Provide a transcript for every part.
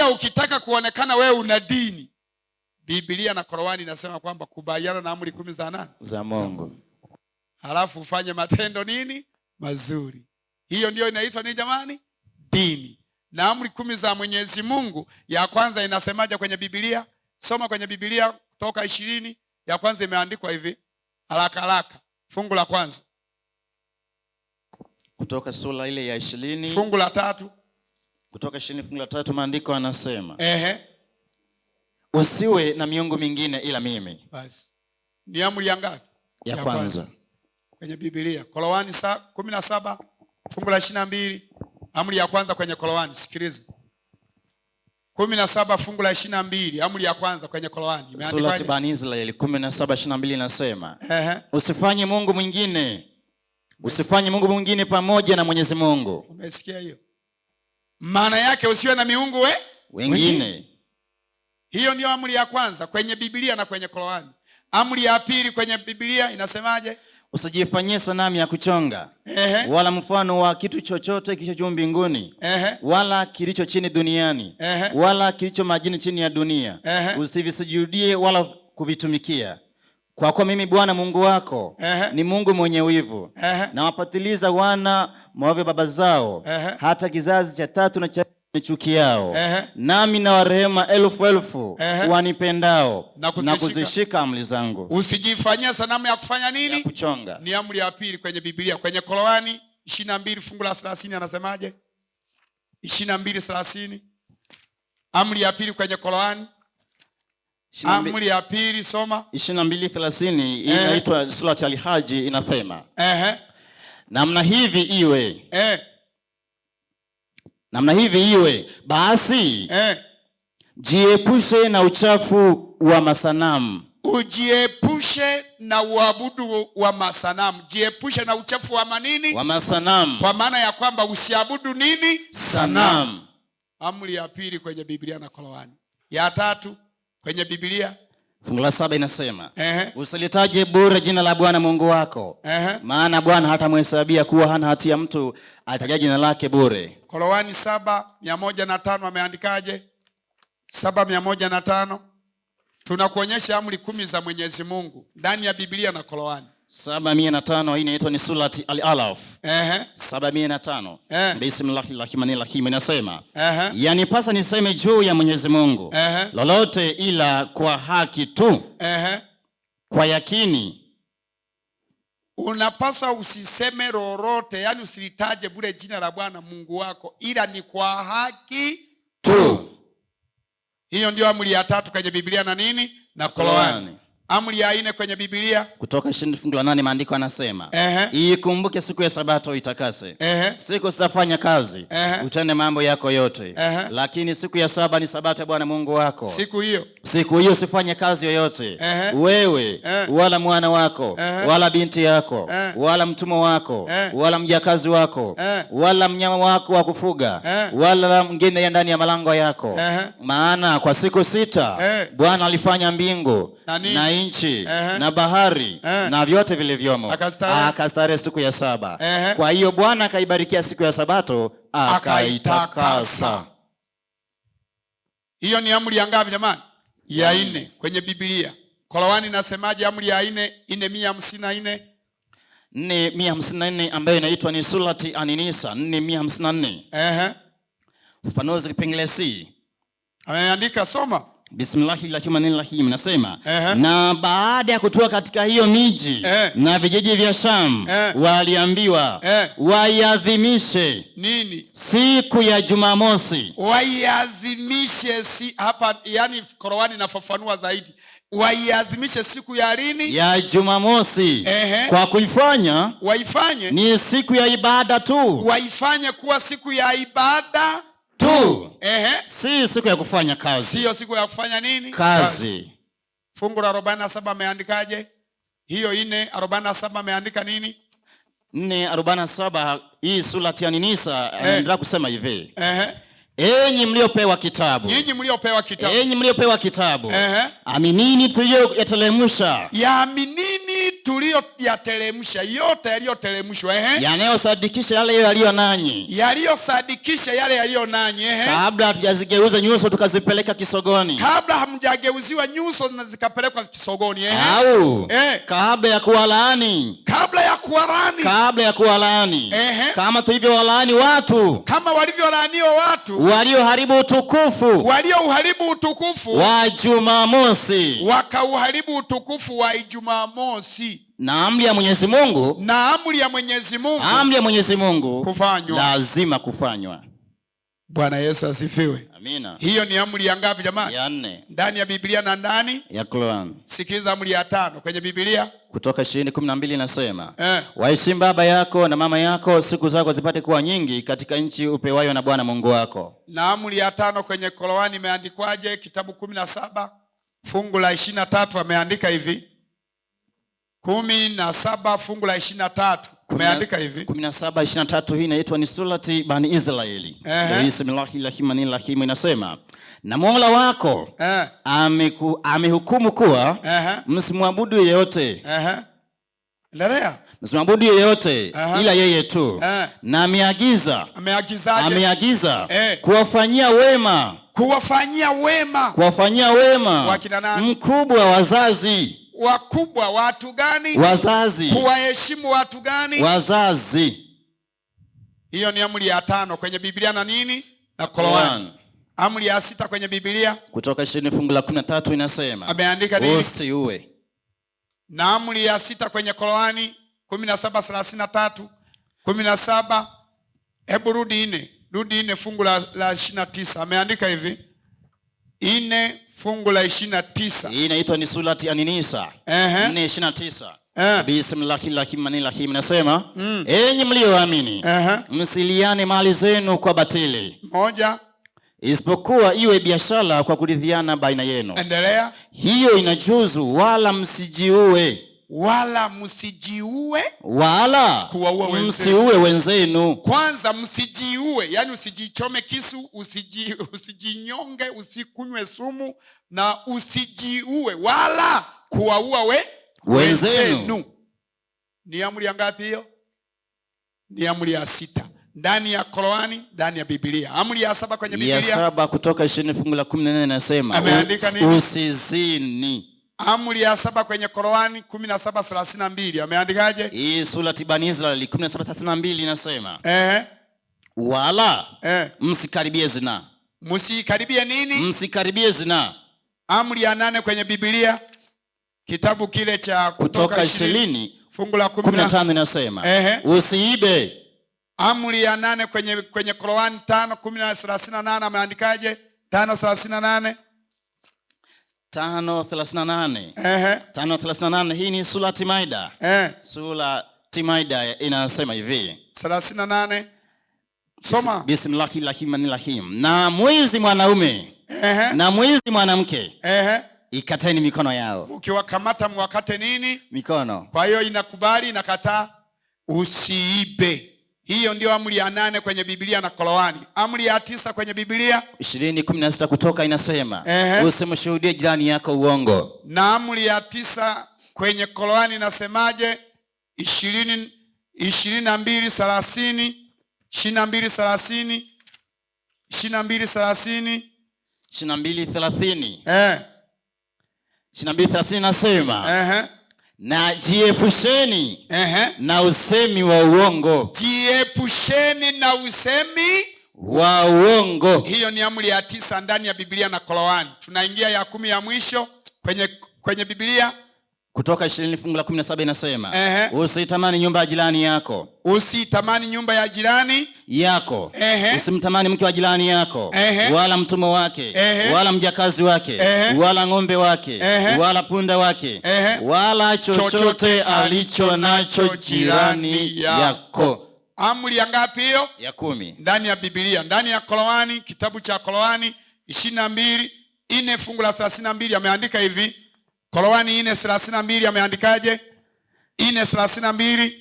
Ila ukitaka kuonekana wewe una dini, Biblia na Korani inasema kwamba kubaliana na amri 10 za nani? Za Mungu. Halafu ufanye matendo nini? Mazuri. Hiyo ndiyo inaitwa nini jamani? Dini. Na amri 10 za Mwenyezi Mungu, ya kwanza inasemaje kwenye Biblia? Soma kwenye Biblia Kutoka 20, ya kwanza imeandikwa hivi haraka haraka. Fungu la kwanza. Kutoka sura ile ya 20. Fungu la 3. Kutoka 20 fungu la 3, maandiko yanasema. Usiwe na miungu mingine ila mimi. Basi. Ni amri ya ngapi? Ya Ya kwanza. kwanza. Kwenye Biblia. Korani 17 fungu la 22, amri ya kwanza kwenye Korani. Sikiliza. 17 fungu la 22, amri ya kwanza kwenye Korani. Imeandikwaje? Surati Bani Israeli 17:22 inasema, Usifanye Mungu mwingine. Usifanye Mungu mwingine pamoja na Mwenyezi Mungu. Umesikia hiyo? Maana yake usiwe na miungu wengine. Wengine. Hiyo ndio amri ya kwanza kwenye Biblia na kwenye Korani. Amri ya pili kwenye Biblia inasemaje? Usijifanyie sanamu ya kuchonga, wala mfano wa kitu chochote kilicho juu mbinguni, wala kilicho chini duniani, wala kilicho majini chini ya dunia. Usivisujudie wala kuvitumikia. Kwa kuwa mimi Bwana Mungu wako ni Mungu mwenye wivu, nawapatiliza wana maovu ya baba zao, hata kizazi cha 3 na cha 4 chuki yao. Nami na warehema elfu elfu wanipendao Na kuzishika. na kuzishika amri zangu. Usijifanyie sanamu ya kufanya nini? Ya kuchonga. Ni amri ya pili kwenye Biblia. Kwenye Korani 22 fungu la 30 anasemaje? 22:30. Amri ya pili kwenye Korani. Amri ya pili soma. 22:30 inaitwa Surat Al-Hajj, inasema. Namna hivi iwe. Namna hivi iwe. Basi, jiepushe na uchafu wa masanamu. Ujiepushe na uabudu wa masanamu. Jiepushe na uchafu wa manini? Wa masanamu. Kwa maana ya kwamba usiabudu nini? Sanamu. Amri ya pili kwenye Biblia na Korani. Ya tatu kwenye Biblia Fungu la 7 inasema, Usilitaje bure jina la Bwana Mungu wako, maana Bwana hatamhesabia kuwa hana hatia mtu alitaja jina lake bure. Korani 7:105 ameandikaje? 7:105. Tunakuonyesha amri 10 za Mwenyezi Mungu ndani ya Biblia na Korani. 7:105, hii inaitwa ni Surati Al-Alaf. 7:105. Bismillahirrahmanirrahim inasema, Yanipasa niseme juu ya Mwenyezi Mungu lolote ila kwa haki tu. Kwa yakini. Unapaswa usiseme lolote, yani usilitaje bure jina la Bwana Mungu wako, ila ni kwa haki tu. Hiyo ndio amri ya tatu kwenye Biblia na nini? Na Korani. Korani. Amri ya 4 kwenye Biblia. Kutoka 20 fungu la 8 maandiko yanasema, Ikumbuke siku ya Sabato itakase. Siku sitafanya kazi, utende mambo yako yote. Lakini siku ya 7 ni Sabato ya Bwana Mungu wako. Siku hiyo. Siku hiyo usifanye kazi yoyote. Wewe, wala mwana wako, wala binti yako, wala mtumwa wako, wala mjakazi wako, wala mnyama wako wa kufuga, wala mgeni aliye ndani ya malango yako. Maana kwa siku 6 Bwana alifanya mbingu Na nini? na nchi, na bahari, na vyote vilivyomo. Akastarehe. Akastarehe siku ya 7. Kwa hiyo Bwana akaibarikia siku ya Sabato, akaitakasa. Akaitakasa. Hiyo ni amri ya ngapi jamani? Ya 4 kwenye Biblia. Korani inasemaje amri ya 4? Nne mia hamsini na nne. Nne mia hamsini na nne ambayo inaitwa ni Surati An-Nisa, nne mia hamsini na nne. Ufafanuzi kipengele C. Ameandika, soma. Bismillahirrahmanirrahim nasema, na baada ya kutoka katika hiyo miji na vijiji vya Sham, waliambiwa waiadhimishe nini? Siku ya Jumamosi. Waiadhimishe si hapa, yani Korani inafafanua zaidi. Waiadhimishe siku ya lini? Ya Jumamosi. Kwa kuifanya waifanye ni siku ya ibada tu. Waifanye kuwa siku ya ibada tu. Si siku ya kufanya kazi. Sio siku ya kufanya nini? Kazi. Kazi. Fungu la 47 ameandikaje? Hiyo 4:47 ameandika nini? 4:47, hii sura ya Nisa anaendelea kusema hivi. Enyi mliopewa kitabu. Nyinyi mliopewa kitabu. Enyi mliopewa kitabu. Aminini tuliyoyateremsha. Yaaminini Tuliyoyateremsha, yote yaliyoteremshwa, Yanayosadikisha yale yaliyo nanyi, yaliyosadikisha yale yaliyo nanyi, Kabla hatujazigeuza nyuso tukazipeleka kisogoni, kabla hamjageuziwa nyuso na zikapelekwa kisogoni, Au kabla ya kuwalaani, kabla ya kuwalaani, kabla ya kuwalaani, kama tulivyowalaani watu, kama walivyolaaniwa watu walioharibu utukufu, waliouharibu utukufu wa Jumamosi, wakauharibu utukufu wa Ijumamosi. Na amri ya Mwenyezi Mungu, na amri ya Mwenyezi Mungu, amri ya Mwenyezi Mungu kufanywa, lazima kufanywa. Bwana Yesu asifiwe. Amina. Hiyo ni amri ya ngapi jamani? Ya 4. Ndani ya Biblia na ndani ya Qur'an. Sikiliza amri ya 5 kwenye Biblia. Kutoka 20:12 inasema, waheshimu baba yako na mama yako, siku zako zipate kuwa nyingi katika nchi upewayo na Bwana Mungu wako. Na amri ya 5 kwenye Qur'an imeandikwaje? Kitabu 17 fungu la 23 ameandika hivi. 17 fungu la 23 ameandika hivi. 17:23 hii inaitwa ni surati Bani Israeli. Bismillahirrahmanirrahim inasema, na Mola wako amehukumu kuwa msimwabudu yeyote. Endelea. Msimwabudu yeyote ila yeye tu. Na ameagiza. Ameagizaje? Ameagiza kuwafanyia wema. Kuwafanyia wema. Kuwafanyia wema. Wakina nani? Mkubwa wazazi. Wakubwa watu gani? Wazazi. Kuwaheshimu watu gani? Wazazi. Hiyo ni amri ya 5 kwenye Biblia na nini? Na Qur'an. Qur'an. Amri ya 6 kwenye Biblia. Kutoka 20 fungu la 13 inasema, ameandika nini? Usiue. Na amri ya 6 kwenye Qur'ani 17:33, 17, hebu rudi 4, rudi 4 fungu la 29. Ameandika hivi. 4 fungu la 29. Hii inaitwa ni surati An-Nisa. 4:29. Bismillahirrahmanirrahim inasema, enyi mlioamini, msiliane mali zenu kwa batili. Moja. Isipokuwa iwe biashara kwa kuridhiana baina yenu. Endelea. Hiyo inajuzu, wala msijiue. Wala msijiue. Wala kuwaua wenzenu. Msiue wenzenu. Kwanza msijiue, yani usijichome kisu, usijinyonge, usikunywe sumu na usijiue wala kuwaua wenzenu. Wenzenu. Ni amri ya ngapi hiyo? Ni amri ya 6. Ndani ya Qur'ani, ndani ya Biblia. Amri ya 7 kwenye Ya Biblia. 7 kutoka 20 fungu la 14 inasema, ameandika nini? Usizini. Amri ya 7 kwenye Qur'ani 17:32 ameandikaje? Hii sura Bani Israeli 17:32 inasema, wala msikaribie zina. Msikaribie nini? Msikaribie zina. Amri ya 8 kwenye Biblia, kitabu kile cha Kutoka Kutoka 20 fungu la kumi na 15 inasema, usiibe. Amri ya 8 kwenye Qur'an 5:38 ameandikaje? 5:38. 5:38. 5:38, hii ni sura Maida. Sura Maida inasema hivi. 38. Soma. Bismillahirrahmanirrahim. Na mwizi mwanaume na mwizi mwanamke ikateni mikono yao. Mkiwakamata mwakate nini? Mikono. Kwa hiyo inakubali, inakataa usiibe. Hiyo ndio amri ya 8 kwenye Biblia na Qur'ani. Amri ya 9 kwenye Biblia 20:16 Kutoka inasema, usimshuhudie jirani yako uongo. Na amri ya 9 kwenye Qur'ani inasemaje? 22:30, 22:30, 22:30. 22:30. 22:30 inasema, na jiepusheni na usemi wa uongo. Jiepusheni na usemi wa uongo. Hiyo ni amri ya 9 ndani ya Biblia na Qur'an. Tunaingia ya 10 ya mwisho kwenye Biblia. Kutoka 20 fungu la 17 inasema, usitamani nyumba ya jirani yako. Usitamani nyumba ya jirani yako. Usimtamani mke wa jirani yako, wala mtumwa wake, wala mjakazi wake, wala ng'ombe wake, wala punda wake, wala chochote Chochote alicho nacho alicho jirani jirani yako. yako. Amri ya ngapi hiyo? Ya 10. Ndani ya Biblia, ndani ya Qur'ani, kitabu cha Qur'ani 22:4 fungu la 32 ameandika hivi. Qur'ani 4:32 ameandikaje? 4:32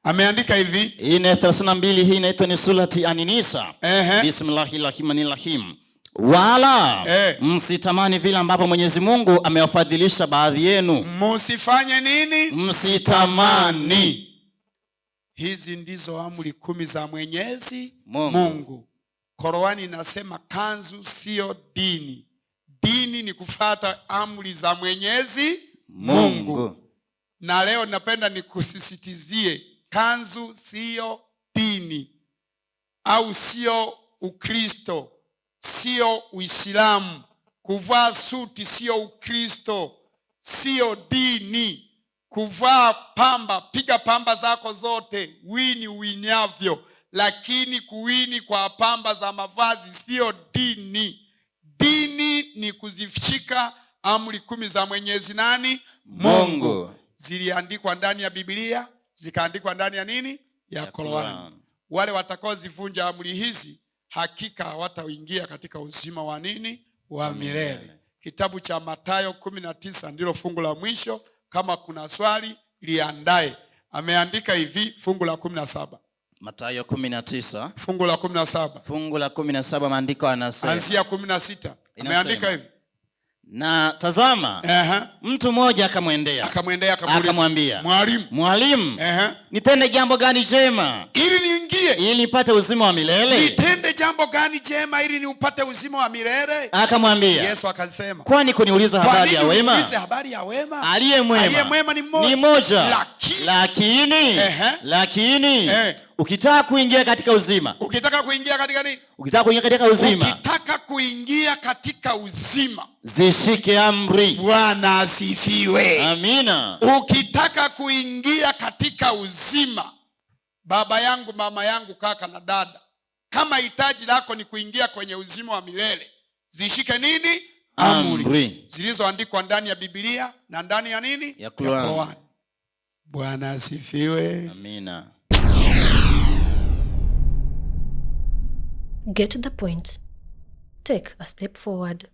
ameandika hivi. 4:32 hii inaitwa ni surati An-Nisa. Bismillahirrahmanirrahim. Wala msitamani vile ambavyo Mwenyezi Mungu amewafadhilisha baadhi yenu. Msifanye nini? Msitamani. Hizi ndizo amri 10 za Mwenyezi Mungu. Korani inasema kanzu sio dini. Dini ni kufata amri za Mwenyezi Mungu. Na leo napenda nikusisitizie, kanzu sio dini au sio Ukristo, sio Uislamu. Kuvaa suti sio Ukristo, sio dini. Kuvaa pamba, piga pamba zako zote, wini uinyavyo, lakini kuwini kwa pamba za mavazi sio dini. Dini ni kuzishika amri 10 za Mwenyezi nani? Mungu. Ziliandikwa ndani ya Biblia, zikaandikwa ndani ya nini? Ya Korani. Wale watakaozivunja amri hizi hakika hawataingia katika uzima wa nini? Wa milele. Kitabu cha Mathayo 19 ndilo fungu la mwisho. Kama kuna swali liandae. Ameandika hivi fungu la 17. Mathayo 19 fungu la 17. Fungu la 17 maandiko anasema. Anzia 16. Ameandika hivi. Na tazama, mtu mmoja akamwendea. Akamwendea, akamwambia, Mwalimu, nitende jambo gani jema ili niingie, ili nipate uzima wa milele? Nitende jambo gani jema ili niupate uzima wa milele? Akamwambia, Yesu akasema, kwani kuniuliza habari ya wema? Kuniuliza habari ya wema? Aliye mwema ni mmoja. Ni mmoja. Lakini ukitaka kuingia katika uzima. Ukitaka kuingia katika nini? Ukitaka kuingia katika uzima. Ukitaka kuingia katika uzima, zishike amri. Bwana asifiwe. Amina. Ukitaka kuingia katika uzima, baba yangu, mama yangu, kaka na dada, kama hitaji lako ni kuingia kwenye uzima wa milele, zishike nini? Amri zilizoandikwa ndani ya Biblia na ndani ya nini? Ya Qur'an. Bwana asifiwe. Amina. Get the point. Take a step forward.